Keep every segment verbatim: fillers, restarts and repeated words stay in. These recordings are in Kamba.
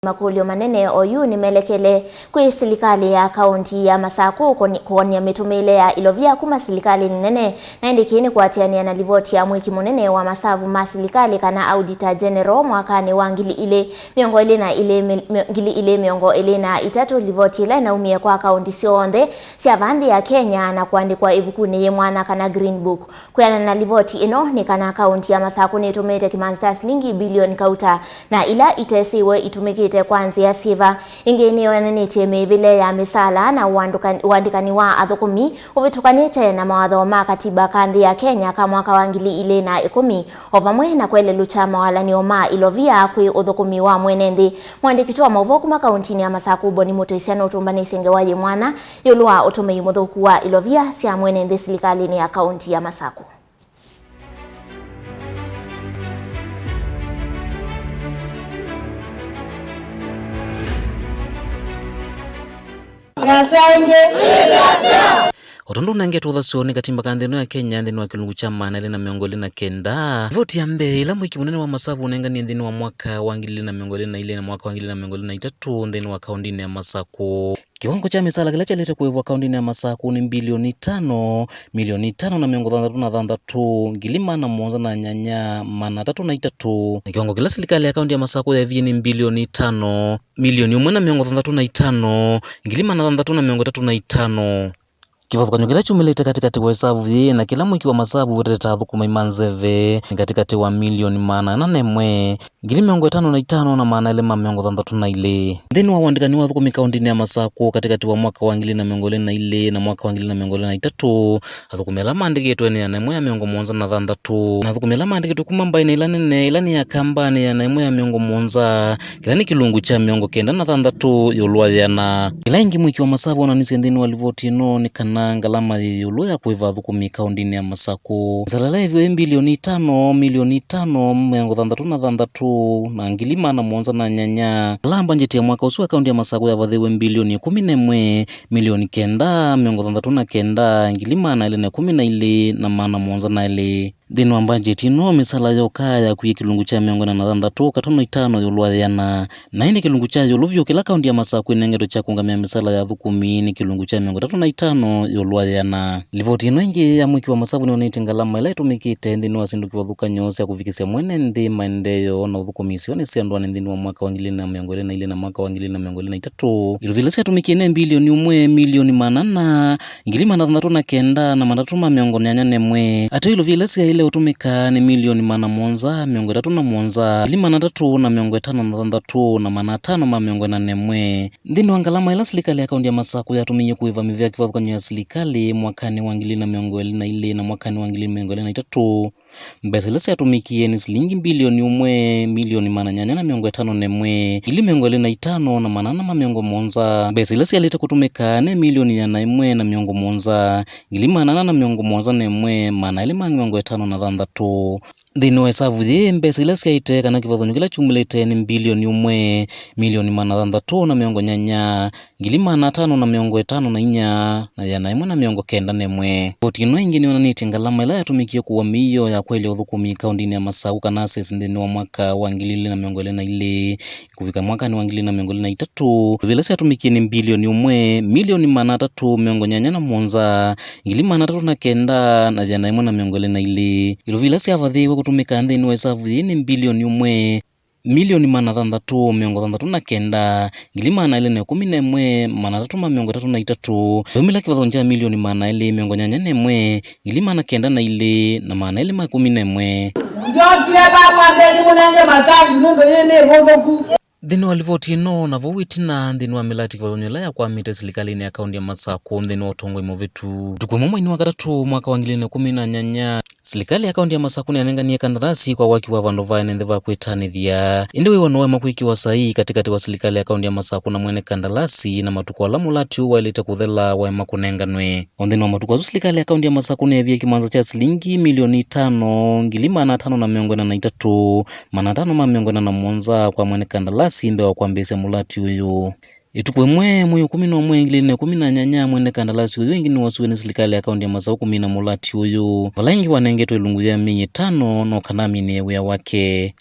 makũlyo manene oyu nĩmelekele kwĩ silikalĩ ya kaũnti ya Masakũ kũni-, kũkonia mĩtũmĩĩle ya ilovia kuma silikalĩnĩ nene, na ĩndĩ kĩĩ nĩ kũatĩanĩa na livoti ya mwĩki mũnene wa masavu ma silikalĩ kana Auditor General mwakanĩ wa ngili ilĩ mĩongo ĩlĩ na ilĩ, mil-, mĩ-, ngili ilĩ mĩongo ĩlĩ na itatũ, livoti ĩla ĩnaumie kwa kaũnti syonthe sya va nthĩ ya Kenya na kũandĩkwa ĩvukunĩ yĩ mwanya kana Green Book. Kwĩanana na livoti ĩno, nĩ kana kaũnti ya Masakũ nĩtũmĩĩte kĩmanzi kya silingi bilioni kauta na ila itesĩwe itũmĩkĩte kwa nzĩa syĩva. Ĩngĩ nĩyonanĩtye mĩĩvĩle ya mĩsaala na ũandũka-, ũandĩkani wa athũkũmi ũvĩtũkanĩte na mawatho ma katiba ka nthĩ ya Kenya ka mwaka wa ngili ilĩ na ĩkũmi, o vamwe na kwelelũkya mawalany'o ma ilovia kwĩ ũthũkũmi wa mwene nthĩ. Mũandĩki witũ wa maũvoo kuma kaũntinĩ ya Masakũ, Boni Mũtũisya, nũtũmbanĩsye ngewa yĩ mwanya ĩũlũ wa ũtũmĩi mũthũku wa ilovia sya mwene nthĩ silikalĩnĩ ya kaũnti ya Masakũ. O tondũ ũnengetwe ũthasyo nĩ katimba ka nthĩ ĩno ya Kenya nthĩnĩ wa kĩlungu kya maana elĩ na mĩongo ĩlĩ na kenda, livoti ya mbee ĩla mwĩki mũnene wa masavu ũnenganie nthĩnĩ wa mwaka wa ngili ilĩ na mĩongo ĩlĩ na ilĩ na mwaka wa ngili ilĩ na mĩongo ĩlĩ na itatũ nthĩnĩ wa kaũntinĩ ya Masakũ. Kĩwango kya mĩsaala kĩla kyaĩlĩte kũĩvwa kaũntinĩ ya Masakũ nĩ mbilioni itano, milioni itano na mĩongo thanthatũ na thanthatũ, ngili maana mũonza na nyanya, maana atatũ na itatũ. Na kĩwango kĩla silikalĩ ya kaũnti ya Masakũ yaĩvie nĩ mbilioni itano, milioni ũmwe na mĩongo thanthatũ na itano, ngili maana thanthatũ na mĩongo ĩtatũ na itano. Kĩvathũkany'o kĩla kyumĩlĩte katĩkatĩ wa ĩsavu yĩĩ na kĩla mwĩki wa masavu wetete ta athũkũmi ma nzeve nĩ katĩkatĩ wa milioni maana ana na ĩmwe, ngili mĩongo ĩtano na itano na maana elĩ ma mĩongo thanthatũ na ilĩ. Nthĩnĩ wa ũandĩkani wa athũkũmi kaũntinĩ ya Masakũ katĩkatĩ wa mwaka wa ngili na mĩongo ĩlĩ na ilĩ na mwaka wa ngili na mĩongo ĩlĩ na itatũ, athũkũmi ala maandĩkĩtwe nĩ ĩana ĩmwe ya mĩongo mũonza na thanthatũ, na athũkũmi ala maandĩkĩtwe kuma mbaĩnĩ ĩla nene, ĩla nĩ ya Kamba, nĩ ĩana ĩmwe ya mĩongo mũonza, kĩla nĩ kĩlungu kya mĩongo kenda na thanthatũ ĩũlũ wa yĩana. Ĩla ĩngĩ mwĩki wa masavu onanisye nthĩnĩ wa livoti ĩno nĩ kana ngalama yĩ ĩũlũ ya kũĩva athũkũmi kaũntinĩ ya Masakũ. Mĩsaala ĩla ĩviwe ĩ mbilioni itano, milioni itano, mĩongo thanthatũ na thanthatũ, na ngili maana mũonza na nyanya. Ĩla mbanjeti ya mwaka ũsu wa kaũnti ya Masakũ yavathĩiwe mbilioni ĩkũmi na ĩmwe, milioni kenda, mĩongo thanthatũ na kenda, ngili maana elĩ na ĩkũmi na ilĩ, na maana mũonza na elĩ. Nthĩnĩ wa mbanjeti ĩno, mĩsaala yoka yakuie kĩlungu kya mĩongo ĩna na thanthatũ katono itano ĩũlũ wa yĩana, na ĩndĩ kĩlungu kya ĩũlũ vyũ kĩla kaũnti ya Masakũ ĩnengetwe kya kũũngamĩa mĩsaala ya athũkũmi nĩ kĩlungu kya mĩongo ĩtatũ na itano ĩũlũ wa yĩana. Livoti ĩno ĩngĩ ya mwĩki wa masavu nĩyonanĩtye ngalama ĩla ĩtũmĩkĩte nthĩnĩ wa syĩndũ kĩvathũkany'o sya kũvikĩsya mwene nthĩ maendeeo na ũthũkũmi isionĩ sya ndũanĩ nthĩnĩ wa mwaka wa ngili ilĩ na mĩongo ĩlĩ na ilĩ na mwaka wa ngili ilĩ na mĩongo ĩlĩ na itatũ. Ilovia ila syatũmĩkie nĩ mbilioni ũmwe, milioni maana ana, ngili maana thanthatũ na kenda na maana atatũ ma mĩongo nyanya na ĩmwe. Ateo ilovia ila syaĩle ũtũmĩka nĩ milioni maana mũonza, mĩongo ĩtatũ na mũonza, ngili maana atatũ na mĩongo ĩtano na thanthatũ, na maana atano ma mĩongo ĩna na ĩmwe. Nthĩnĩ wa ngalama ĩla silikalĩ ya kaũnti ya Masakũ yatũmĩie kũĩva mĩvĩa kĩvathũkany'o ya silikalĩ mwakanĩ wa ngili na mĩongo ĩlĩ na ilĩ na mwakanĩ wa ngili mĩongo ĩlĩ na itatũ, mbesa ila syatũmĩkie nĩ silingi mbilioni ũmwe, milioni maana nyanya na mĩongo ĩtano na ĩmwe, ngili mĩongo ĩlĩ na itano na maana ana ma mĩongo mũonza. Mbesa ila syaĩlĩte kũtũmĩka nĩ milioni ĩana ĩmwe na mĩongo mũonza, ngili maana ana na mĩongo mũonza na ĩmwe, maana elĩ ma mĩongo ĩtano na thanthatũ. Nthĩnĩ wa ĩsavu yĩĩ, mbesa ila syaĩte kana kĩvathũkany'o kĩla kyumĩlĩte nĩ mbilioni ũmwe, milioni maana thanthatũ na mĩongo nyanya, ngili maana atano na mĩongo ĩtano na inya, na ĩana ĩmwe na mĩongo kenda na ĩmwe. Livoti ĩno ĩngĩ nĩyonanĩtye ngalama ĩla yatũmĩkie kũua mĩio ya kwaĩlya ũthũkũmi kaũntinĩ ya Masakũ kana assess nthĩnĩ wa mwaka wa ngili ilĩ na mĩongo ĩlĩ na ilĩ kũvika mwakanĩ wa ngili ilĩ na mĩongo ĩlĩ na itatũ. Ilovia ila syatũmĩkie nĩ mbilioni ũmwe, milioni maana atatũ, mĩongo nyanya na mũonza, ngili maana atatũ na kenda, na ĩana ĩmwe na mĩongo ĩlĩ na ilĩ. Ilovia ila syavathĩĩwe kũtũmĩka nthĩnĩ wa ĩsavu yĩĩ nĩ mbilioni ũmwe, milioni maana thanthatũ, mĩongo thanthatũ na kenda, ngili maana elĩ na ĩkũmi na ĩmwe, maana atatũ ma mĩongo ĩtatũ na itatũ. Vaumĩla kĩvathũkany'o kya milioni maana elĩ, mĩongo nyanya na ĩmwe, ngili maana kenda na ilĩ, na maana elĩ ma ĩkũmi na ĩmwe. Njokie vamwambeni mũnenge matangi nũndũ yĩ nĩ ĩvũthũku. Nthĩnĩ wa livoti ĩno, na vau ĩtina, nthĩnĩ wa mĩlati kĩvathũkany'o ĩla yakwamĩte silikalĩnĩ ya kaũnti ya Masakũ nthĩnĩ wa ũtongoi mũvĩtu, ũtukũ ũmwe mweinĩ wa katatũ mwaka wa ngili ilĩ na ĩkũmi na nyanya, silikalĩ ya kaũnti ya Masakũ nĩyanenganie kandalasi kwa waki wa vandũ va ene nthĩ va kwĩtanĩthya. Ĩndĩ wĩw'ano waema kwĩkĩwa saii katĩkatĩ wa silikalĩ ya kaũnti ya Masakũ na mwene kandalasi, na matukũ ala mũlati ũũ waĩlĩte kũthela waema kũnenganwe. O nthĩnĩ wa matukũ asu, silikalĩ ya kaũnti ya Masakũ nĩyeevie kĩmanza kya silingi milioni itano, ngili maana atano na mĩongo ĩna na itatũ, maana atano ma mĩongo ĩna na mũonza kwa mwene kandalasi mbee wa kwambĩĩsya mũlati ũyũ. Ĩtukũ ĩmwe, mwei wa ĩkũmi na ũmwe, ngili ilĩ na ĩkũmi na nyanya, mwene kandalasi ũyũ ĩngĩ nĩwoosiwe nĩ silikalĩ ya kaũnti ya Masakũ kũmina mũlati ũyũ, vala ĩngĩ wanengetwe ĩlungu ya myei ĩtano no kana aminĩe wĩa wake.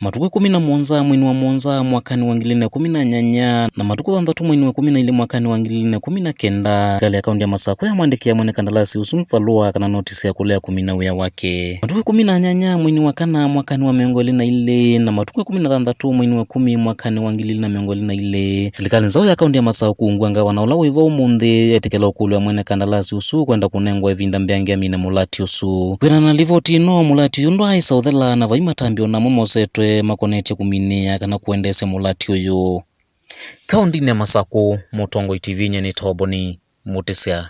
Matukũ ĩkũmi na mũonza mweinĩ wa mũonza mwakanĩ wa ngili ilĩ na ĩkũmi na nyanya, na matukũ thanthatũ mweinĩ wa ĩkũmi na ilĩ mwakanĩ wa ngili ilĩ na ĩkũmi na kenda, serikali ya kaũntĩ ya Masakũ yamwandĩkĩa mwene kandalasi ũsu valũa kana notisi ya kũlea kũmina wĩa wake. Matukũ ĩkũmi na nyanya mweinĩ wa kana mwakanĩ wa mĩongo ĩlĩ na ilĩ, na matukũ ĩkũmi na thanthatũ mweinĩ wa ĩkũmi mwakanĩ wa ngili ilĩ na mĩongo ĩlĩ na ilĩ, silikalĩ nzaũ ya kaũntĩ ya Masakũ kũungua ngavana ũla wĩ vo ũmũnthĩ yetĩkĩla ũkũlyo wa mwene kandalasi ũsu kwenda kũnengwa ĩvinda mbeange amine mũlati ũsu. Kwĩanana na livoti ĩno, mũlati ũyũ ndwaaĩsa ũthela na vai matambya o namo mosetwe makonetye kũminĩa kana kũendeesya mũlati ũyũ. Kaũntĩnĩ ya Masakũ, Mũtongoi T V nyie nĩ Toboni Mũtĩsya.